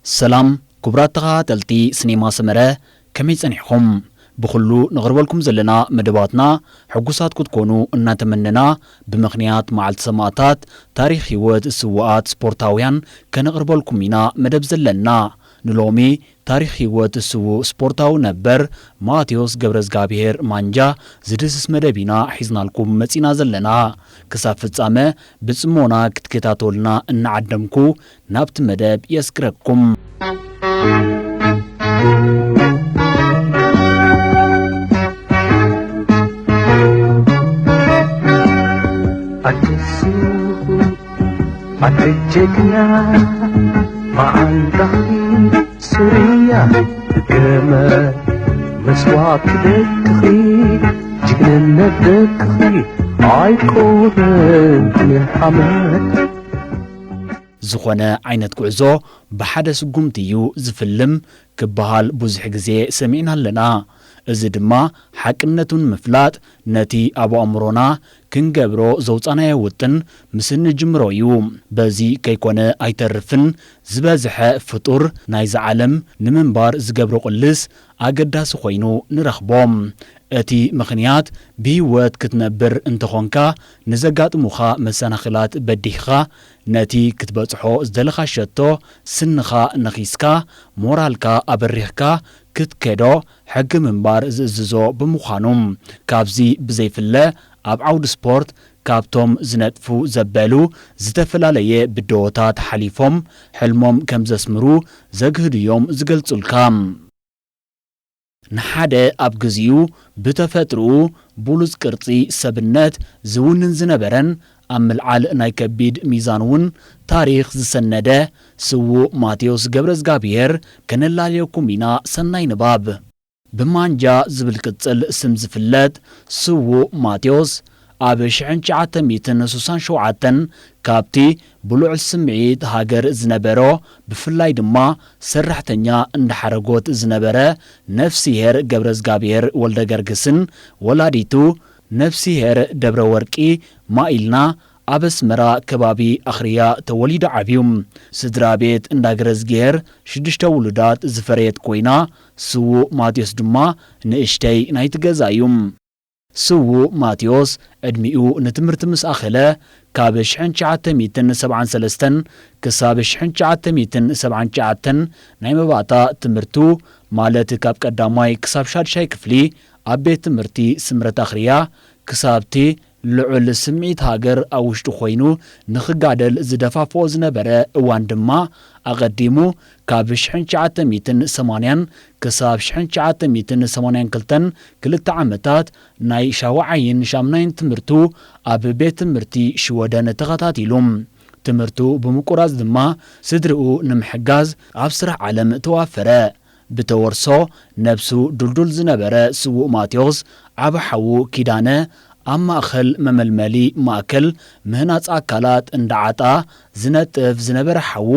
ሰላም ክቡራት ተኸታተልቲ ሲኔማ ሰመረ፣ ከመይ ጸኒሕኹም? ብኹሉ ነቕርበልኩም ዘለና መደባትና ሕጉሳት ክትኮኑ እናተመነና፣ ብምኽንያት መዓልቲ ሰማእታት ታሪኽ ህይወት ስዉኣት ስፖርታውያን ከነቕርበልኩም ኢና መደብ ዘለና። ንሎሚ ታሪኽ ህይወት ስዉእ ስፖርታዊ ነበር ማቴዎስ ገብረዝጋብሄር ማንጃ ዝድህስስ መደብ ኢና ሒዝናልኩም መጺና ዘለና። ክሳብ ፍጻመ ብጽሞና ክትከታተሉና እናዓደምኩ ናብቲ መደብ የስግረኩም። ኣዲሱ ኣቲ ጀግና መዓንጣኺ ሱርያ ገመ መስዋዕት ደቅኺ ጅግንነት ደቅኺ ኣይኮነን ሓመድ። ዝኾነ ዓይነት ጉዕዞ ብሓደ ስጉምቲ እዩ ዝፍልም ክበሃል ብዙሕ ግዜ ሰሚዕና ኣለና። እዚ ድማ ሓቅነቱ ንምፍላጥ ነቲ ኣብ ኣእምሮና ክንገብሮ ዘውጻናዮ ውጥን ምስ እንጅምሮ እዩ። በዚ ከይኮነ ኣይተርፍን ዝበዝሐ ፍጡር ናይዛ ዓለም ንምንባር ዝገብሮ ቅልስ ኣገዳሲ ኮይኑ ንረኽቦ። እቲ ምኽንያት ብህይወት ክትነብር እንተኾንካ ንዘጋጥሙኻ መሰናኽላት በዲህኻ ነቲ ክትበጽሖ ዝደለኻ ሸቶ ስንኻ ነኺስካ ሞራልካ ኣበሪኽካ ክትከዶ ሕጊ ምንባር ዝእዝዞ ብምዃኑ፣ ካብዚ ብዘይፍለ ኣብ ዓውዲ ስፖርት ካብቶም ዝነጥፉ ዘበሉ ዝተፈላለየ ብድሆታት ሓሊፎም ሕልሞም ከም ዘስምሩ ዘግህዱ እዮም ዝገልጹልካ። ንሓደ ኣብ ግዚኡ ብተፈጥርኡ ብሉጽ ቅርጺ ሰብነት ዝውንን ዝነበረን ኣብ ምልዓል ናይ ከቢድ ሚዛን እውን ታሪኽ ዝሰነደ ስዉእ ማቴዎስ ገብረዝጋብሄር ከነላልየኩም ኢና። ሰናይ ንባብ። ብማንጃ ዝብል ቅጽል ስም ዝፍለጥ ስዉእ ማቴዎስ ኣብ ሽሕን ትሽዓተ ሚእትን ስሳን ሸውዓተን ካብቲ ብልዑል ስምዒት ሃገር ዝነበሮ ብፍላይ ድማ ሰራሕተኛ እንዳ ሓረጎት ዝነበረ ነፍስሄር ገብረዝጋብሄር ወልደገርግስን ወላዲቱ ነፍስሄር ደብረወርቂ ማኢልና ኣብ ኣስመራ ከባቢ ኣኽርያ ተወሊዱ ዓብዩ። ስድራ ቤት እንዳ ገረዝግሄር ሽዱሽተ ውሉዳት ዝፈረየት ኮይና፣ ስዉእ ማቴዎስ ድማ ንእሽተይ ናይቲ ገዛ እዩ። ስዉእ ማቴዎስ ዕድሚኡ ንትምህርቲ ምስ ኣኸለ፣ ካብ ሽሕን ትሽዓተ ሚእትን ሰብዓን ሰለስተን ክሳብ ሽሕን ትሽዓተ ሚእትን ሰብዓን ትሽዓተን ናይ መባእታ ትምህርቱ፣ ማለት ካብ ቀዳማይ ክሳብ ሻድሻይ ክፍሊ ኣብ ቤት ትምህርቲ ስምረት ኣኽርያ፣ ክሳብቲ ልዑል ስምዒት ሃገር ኣብ ውሽጡ ኮይኑ ንኽጋደል ዝደፋፍኦ ዝነበረ እዋን ድማ፣ ኣቐዲሙ ካብ ሽሕን ትሽዓተ ሚእትን ሰማንያን ክሳብ ሽሕን ትሽዓተ ሚእትን ሰማንያን ክልተን ክልተ ዓመታት ናይ ሻውዓይን ሻምናይን ትምህርቱ ኣብ ቤት ትምህርቲ ሽወደን ተኸታቲሉ። ትምህርቱ ብምቁራጽ ድማ ስድርኡ ንምሕጋዝ ኣብ ስራሕ ዓለም ተዋፈረ። ብተወርሶ ነብሱ ድልዱል ዝነበረ ስዉእ ማቴዎስ፣ ዓቢ ሓዉ ኪዳነ ኣብ ማእከል መመልመሊ ማእከል ምህናጽ ኣካላት እንዳዓጣ ዝነጥፍ ዝነበረ ሓዉ፣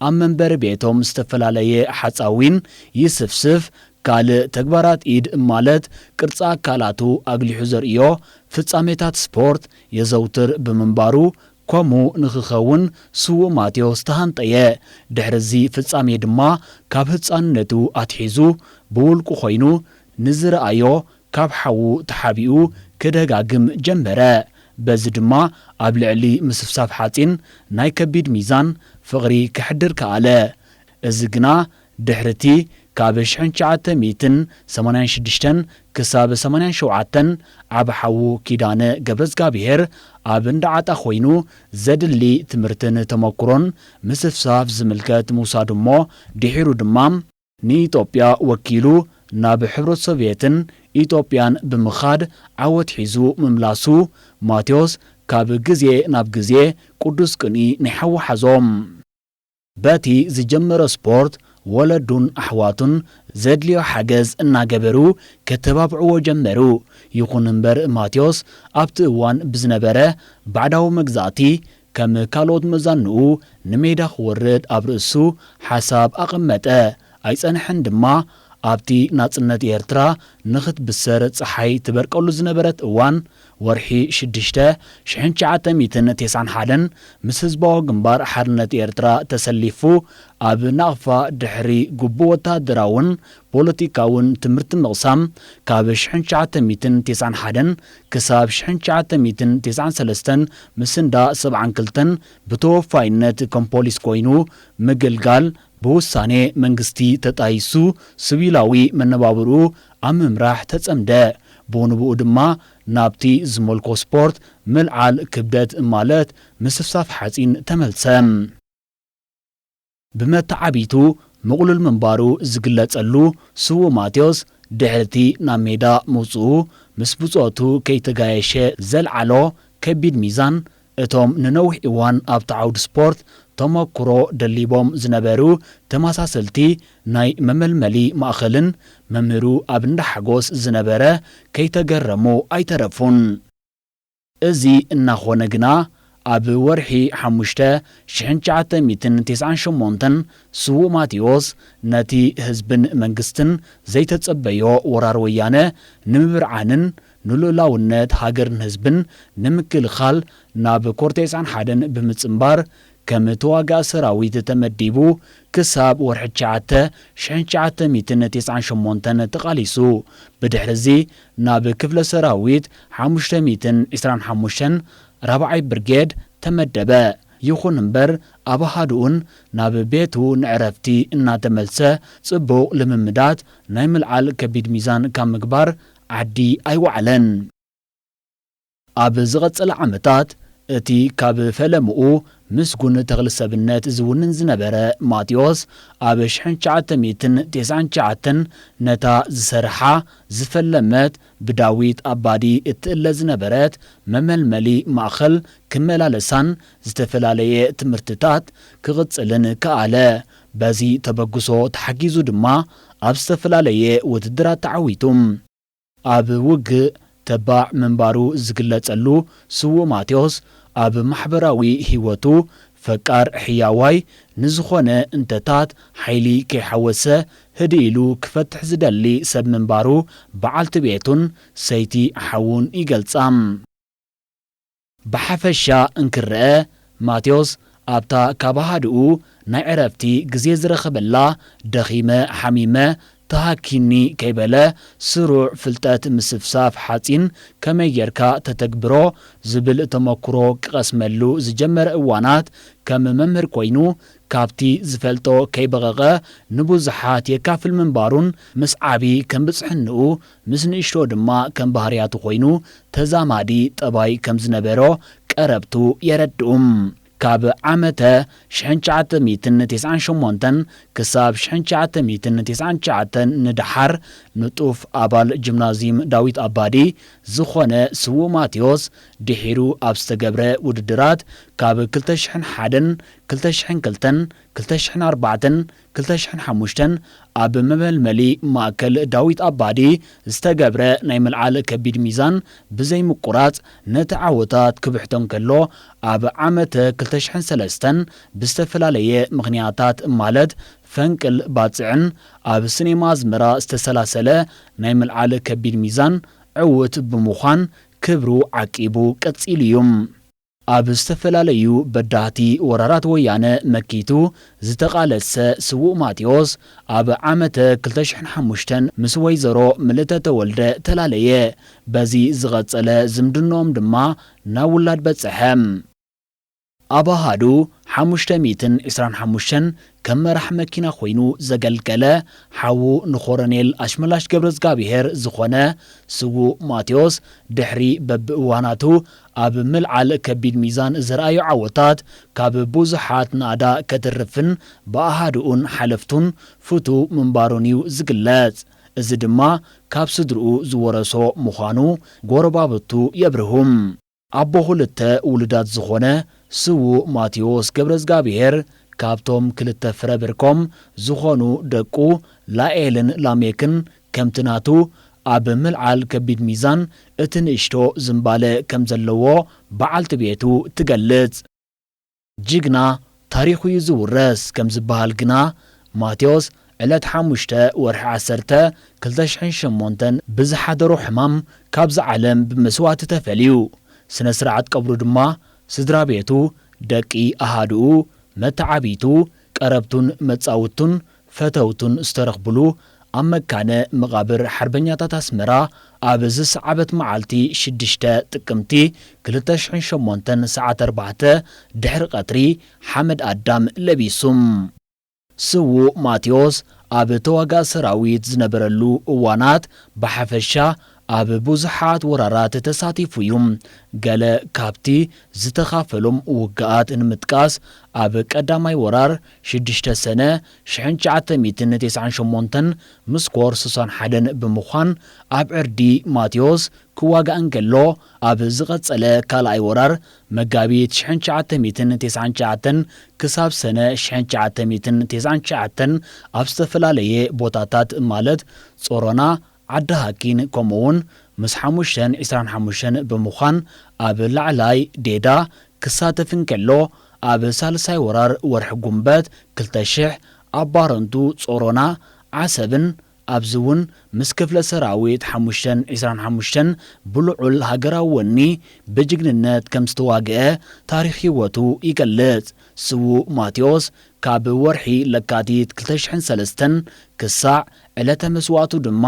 ኣብ መንበሪ ቤቶም ዝተፈላለየ ሓጻዊን ይስፍስፍ፣ ካልእ ተግባራት ኢድ ማለት ቅርጺ ኣካላቱ ኣግሊሑ ዘርእዮ ፍጻሜታት ስፖርት የዘውትር ብምንባሩ፣ ከምኡ ንኽኸውን ስዉእ ማቴዎስ ተሃንጠየ። ድሕሪ እዚ ፍጻሜ ድማ ካብ ህጻንነቱ ኣትሒዙ ብውልቁ ኮይኑ ንዝረኣዮ ካብ ሓዉ ተሓቢኡ ክደጋግም ጀመረ። በዚ ድማ ኣብ ልዕሊ ምስፍሳፍ ሓጺን ናይ ከቢድ ሚዛን ፍቕሪ ከሕድር ከኣለ። እዚ ግና ድሕሪቲ ካብ ሽሕን ትሽዓተ ሚእትን ሰማንያን ሽዱሽተን ክሳብ ሰማንያን ሸውዓተን ዓቢ ሓዉ ኪዳነ ገብረዝጋብሄር ኣብ እንዳዓጣ ኮይኑ ዘድሊ ትምህርትን ተመኩሮን ምስፍሳፍ ዝምልከት ምውሳዱ እሞ ድሒሩ ድማ ንኢትዮጵያ ወኪሉ ናብ ሕብረት ሶቭየትን ኢትዮጵያን ብምኻድ ዓወት ሒዙ ምምላሱ ማቴዎስ ካብ ግዜ ናብ ግዜ ቅዱስ ቅንኢ ናይ ሓዉ ሓዞ። በቲ ዝጀመሮ ስፖርት፣ ወለዱን ኣሕዋቱን ዘድልዮ ሓገዝ እናገበሩ ከተባብዕዎ ጀመሩ። ይኹን እምበር፣ ማቴዎስ ኣብቲ እዋን ብዝነበረ ባዕዳዊ መግዛእቲ፣ ከም ካልኦት መዛንኡ ንሜዳ ክወርድ ኣብ ርእሱ ሓሳብ ኣቐመጠ። ኣይጸንሐን ድማ፣ ኣብቲ ናጽነት ኤርትራ ንኽትብሰር ጸሓይ ትበርቀሉ ዝነበረት እዋን፣ ወርሒ ሽዱሽተ ሽሕን ትሽዓተ ሚእትን ተስዓን ሓደን ምስ ህዝባዊ ግንባር ሓርነት ኤርትራ ተሰሊፉ፣ ኣብ ናቕፋ ድሕሪ ግቡእ ወተሃደራውን ፖለቲካውን ትምህርቲ ምቕሳም፣ ካብ ሽሕን ትሽዓተ ሚእትን ተስዓን ሓደን ክሳብ ሽሕን ትሽዓተ ሚእትን ተስዓን ሰለስተን ምስ እንዳ ሰብዓን ክልተን ብተወፋይነት ከም ፖሊስ ኮይኑ ምግልጋል፣ ብውሳኔ መንግስቲ ተጣይሱ ስቪላዊ መነባብርኡ ኣብ ምምራሕ ተጸምደ። ብንብኡ ድማ ናብቲ ዝመልኮ ስፖርት፣ ምልዓል ክብደት ማለት ምስፍሳፍ ሓጺን ተመልሰ። ብመተዓቢቱ ምቕሉል ምንባሩ ዝግለጸሉ ስዉእ ማቴዎስ፣ ድሕርቲ ናብ ሜዳ ምውጽኡ ምስ ብጾቱ ከይተጋየሸ ዘልዓሎ ከቢድ ሚዛን፣ እቶም ንነዊሕ እዋን ኣብቲ ዓውዲ ስፖርት ተመኩሮ ደሊቦም ዝነበሩ ተመሳሰልቲ ናይ መመልመሊ ማእከልን መምህሩ ኣብ እንዳ ሓጎስ ዝነበረ ከይተገረሙ ኣይተረፉን። እዚ እናኾነ ግና፣ ኣብ ወርሒ ሓሙሽተ ሽሕን ትሽዓተ ሚእትን ተስዓን ሸሞንተን ስዉእ ማቴዎስ ነቲ ህዝብን መንግስትን ዘይተጸበዮ ወራር ወያነ ንምብርዓንን ንልኡላውነት ሃገርን ህዝብን ንምክልኻል ናብ ኮር ተስዓን ሓደን ብምጽንባር ከም ተዋጋኢ ሰራዊት ተመዲቡ ክሳብ ወርሒ ትሽዓተ ሽሕን ትሽዓተ ሚእትን ተስዓን ሸሞንተን ተቓሊሱ። ብድሕርዚ ናብ ክፍለ ሰራዊት ሓሙሽተ ሚእትን ዕስራን ሓሙሽተን ራብዓይ ብርጌድ ተመደበ። ይኹን እምበር፣ ኣብ ኣሃዱኡን ናብ ቤቱ ንዕረፍቲ እናተመልሰ፣ ጽቡቕ ልምምዳት ናይ ምልዓል ከቢድ ሚዛን ካብ ምግባር ዓዲ ኣይወዓለን። ኣብ ዝቐጸለ ዓመታት፣ እቲ ካብ ፈለምኡ ምስጉን ተኽሊ ሰብነት ዝውንን ዝነበረ ማቴዎስ፣ ኣብ ሽሕን ትሽዓተ ሚእትን ተስዓን ትሽዓተን ነታ ዝሰርሓ ዝፈለመት ብዳዊት ኣባዲ እትእለ ዝነበረት መመልመሊ ማእከል ክመላለሳን ዝተፈላለየ ትምህርትታት ክቕጽልን ከኣለ። በዚ ተበግሶ ተሓጊዙ ድማ ኣብ ዝተፈላለየ ውድድራት ተዓዊቱ። ኣብ ውግእ ተባዕ ምንባሩ ዝግለጸሉ ስዉእ ማቴዎስ፣ ኣብ ማሕበራዊ ህይወቱ ፈቃር ሕያዋይ ንዝኾነ እንተታት ሓይሊ ከይሓወሰ ህድእ ኢሉ ክፈትሕ ዝደሊ ሰብ ምንባሩ በዓልቲ ቤቱን ሰይቲ ሓዉን ይገልጻ። ብሓፈሻ እንክረአ፣ ማቴዎስ ኣብታ ካብ ኣሃዱኡ ናይ ዕረፍቲ ግዜ ዝረኸበላ፣ ደኺመ፣ ሓሚመ፣ ተሃኪኒ ከይበለ፣ ስሩዕ ፍልጠት ምስፍሳፍ ሓጺን ከመይ ጌርካ ተተግብሮ ዝብል ተመኩሮ ክቐስመሉ ዝጀመረ እዋናት፣ ከም መምህር ኮይኑ ካብቲ ዝፈልጦ ከይበቐቐ ንብዙሓት የካፍል ምንባሩን፣ ምስ ዓቢ ከም ብጽሕንኡ፣ ምስ ንእሽቶ ድማ ከም ባህርያቱ ኮይኑ ተዛማዲ ጠባይ ከም ዝነበሮ ቀረብቱ የረድኡም። ካብ ዓመተ ሽሕን ትሽዓተ ሚእትን ተስዓን ሸሞንተን ክሳብ ሽሕን ትሽዓተ ሚእትን ተስዓን ትሽዓተን ንደሓር ንጡፍ ኣባል ጂምናዝዩም ዳዊት ኣባዲ ዝኾነ ስዉእ ማቴዎስ፣ ድሒሩ ኣብ ዝተገብረ ውድድራት ካብ ክልተ ሽሕን ሓደን፣ ክልተ ሽሕን ክልተን፣ ክልተ ሽሕን ኣርባዕተን፣ ክልተ ሽሕን ሓሙሽተን ኣብ መመልመሊ ማእከል ዳዊት ኣባዲ ዝተገብረ ናይ ምልዓል ከቢድ ሚዛን ብዘይምቁራጽ ነቲ ዓወታት ክብሕቶ እንከሎ፣ ኣብ ዓመተ ክልተ ሽሕን ሰለስተን ብዝተፈላለየ ምኽንያታት፣ ማለት ፈንቅል ባጽዕን ኣብ ሲኔማ ኣዝመራ ዝተሰላሰለ ናይ ምልዓል ከቢድ ሚዛን ዕዉት ብምዃን ክብሩ ዓቂቡ ቀጺሉ እዩ። ኣብ ዝተፈላለዩ በዳህቲ ወራራት ወያነ መኪቱ ዝተቓለሰ ስዉእ ማቴዎስ፣ ኣብ ዓመተ ክልተ ሽሕን ሓሙሽተን ምስ ወይዘሮ ምልእተ ተወልደ ተላለየ። በዚ ዝቐጸለ ዝምድንኦም ድማ ናብ ውላድ በጸሐ። ኣብ ኣሃዱ ሓሙሽተ ሚእትን ዕስራን ሓሙሽተን ከም መራሕ መኪና ኮይኑ ዘገልገለ፣ ሓዉ ንኮረኔል ኣሽመላሽ ገብረዝጋብሄር ዝኾነ ስዉእ ማቴዎስ፣ ድሕሪ በብእዋናቱ ኣብ ምልዓል ከቢድ ሚዛን ዘርኣዮ ዓወታት፣ ካብ ብዙሓት ናእዳ ከትርፍን ብኣሃዱኡን ሓለፍቱን ፍቱው ምንባሩን እዩ ዝግለጽ። እዚ ድማ ካብ ስድርኡ ዝወረሶ ምዃኑ ጎረባብቱ የብርሁ። ኣቦ ክልተ ውሉዳት ዝኾነ ስዉእ ማቴዎስ ገብረዝጋብሄር፣ ካብቶም ክልተ ፍረ ብርኮም ዝኾኑ ደቁ ላኤልን ላሜክን፣ ከምቲ ናቱ ኣብ ምልዓል ከቢድ ሚዛን እቲ ንእሽቶ ዝምባለ ከም ዘለዎ በዓልቲ ቤቱ ትገልጽ። ጅግና ታሪኹ እዩ ዝውረስ ከም ዝበሃል ግና፣ ማቴዎስ ዕለት ሓሙሽተ ወርሒ ዓሰርተ ክልተ ሽሕን ሸሞንተን ብዝሓደሮ ሕማም ካብዚ ዓለም ብመስዋእቲ ተፈልዩ። ስነ ስርዓት ቀብሩ ድማ ስድራ ቤቱ፣ ደቂ ኣሃድኡ፣ መተዓብይቱ፣ ቀረብቱን መጻውቱን ፈተውቱን ዝተረኽብሉ ኣብ መካነ መቓብር ሓርበኛታት ኣስመራ ኣብ ዝሰዓበት መዓልቲ ሽዱሽተ ጥቅምቲ ክልተ ሽሕን ሸሞንተን ሰዓት ኣርባዕተ ድሕሪ ቀትሪ ሓመድ ኣዳም ለቢሱ። ስዉእ ማቴዎስ ኣብ ተዋጋእ ሰራዊት ዝነበረሉ እዋናት ብሓፈሻ ኣብ ብዙሓት ወራራት ተሳቲፉ እዩ። ገለ ካብቲ ዝተኻፈሎም ውግኣት ንምጥቃስ፣ ኣብ ቀዳማይ ወራር ሽዱሽተ ሰነ ሽሕን ትሽዓተ ሚእትን ተስዓን ሸሞንተን ምስ ኮር ስሳን ሓደን ብምዃን ኣብ ዕርዲ ማቴዎስ ክዋጋእ እንከሎ፣ ኣብ ዝቐጸለ ካልኣይ ወራር መጋቢት ሽሕን ትሽዓተ ሚእትን ተስዓን ትሽዓተን ክሳብ ሰነ ሽሕን ትሽዓተ ሚእትን ተስዓን ትሽዓተን ኣብ ዝተፈላለየ ቦታታት ማለት ጾሮና፣ ዓዲ ሃኪን ከምኡውን ምስ ሓሙሽተን ዕስራን ሓሙሽተን ብምዃን ኣብ ላዕላይ ዴዳ ክሳተፍ እንከሎ፣ ኣብ ሳልሳይ ወራር ወርሒ ጉንበት ክልተ ሽሕ ኣብ ባረንቱ፣ ጾሮና፣ ዓሰብን ኣብዚ እውን ምስ ክፍለ ሰራዊት ሓሙሽተን ዕስራን ሓሙሽተን ብልዑል ሃገራዊ ወኒ ብጅግንነት ከም ዝተዋግአ ታሪኽ ህይወቱ ይገልጽ። ስዉእ ማቴዎስ ካብ ወርሒ ለካቲት ክልተ ሽሕን ሰለስተን ክሳዕ ዕለተ መስዋእቱ ድማ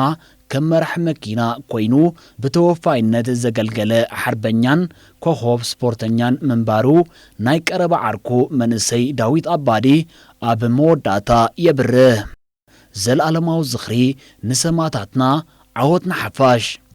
ከም መራሒ መኪና ኮይኑ ብተወፋይነት ዘገልገለ ሓርበኛን ኮኾብ ስፖርተኛን ምንባሩ ናይ ቀረባ ዓርኩ መንእሰይ ዳዊት ኣባዲ ኣብ መወዳእታ የብርህ። ዘልኣለማዊ ዝኽሪ ንሰማእታትና፣ ዓወት ንሓፋሽ!